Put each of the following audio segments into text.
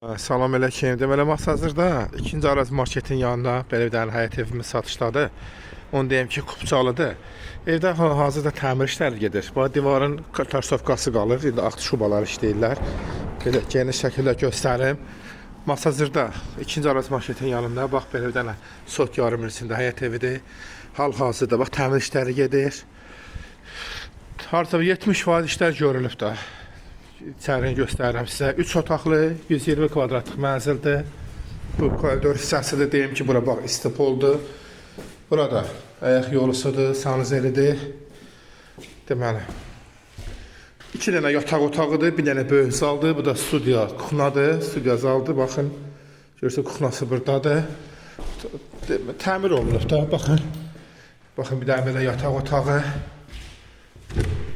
Salam əleykum. Deməli Masazırda ikinci Araz marketin yanında belə bir dənə həyət evimiz satışdadır. Onu deyim ki, kupçalıdır. Evdə hal-hazırda təmir işləri gedir. Bu divarın tarsovkası qalır. İndi ağ şubalar işləyirlər. Belə geniş şəkildə göstərim. Masazırda ikinci Araz marketin yanında bax belə bir dənə sot yarım içində həyət evidir. Hal-hazırda bax təmir işləri gedir. Hardasa 70% işlər görülüb də. İçərini göstərirəm sizə. 3 otaqlı, 120 kvadratlıq mənzildir. Bu koridor hissəsidir. Deyim ki, bura bax istipoldur. Burada ayaq yolusudur, sanuzelidir. Deməli, 2 dənə yataq otağıdır, bir dənə böyük zaldır. Bu da studiya, kuxnadır, studiya zaldır. Baxın, görürsünüz kuxnası buradadır. Təmir olunub da, baxın. Baxın, bir dənə belə yataq otağı.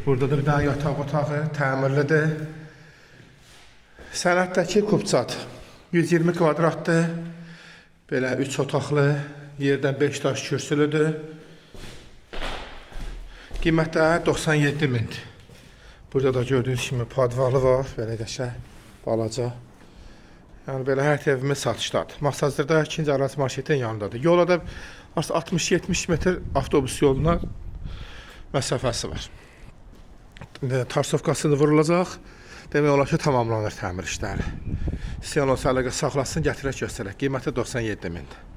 Burada da bir dənə yataq otağı təmirlidir. Sənəddəki kupçat 120 kvadratdır. Belə 3 otaqlı, yerdən 5 daş kürsülüdür. Qiymətləri 97 mindir. Burada da gördüyünüz kimi podvalı var, belə qəşəng, balaca. Yəni belə həyət evimiz satışdadır. Masazırda ikinci Araz marketin yanındadır. Yola da 60-70 metr avtobus yoluna məsafəsi var. Tarsovkası da vurulacaq. Demək olar ki, tamamlanır təmir işləri. İstəyən olsa əlaqə saxlasın, gətirək göstərək. Qiyməti 97 mindir.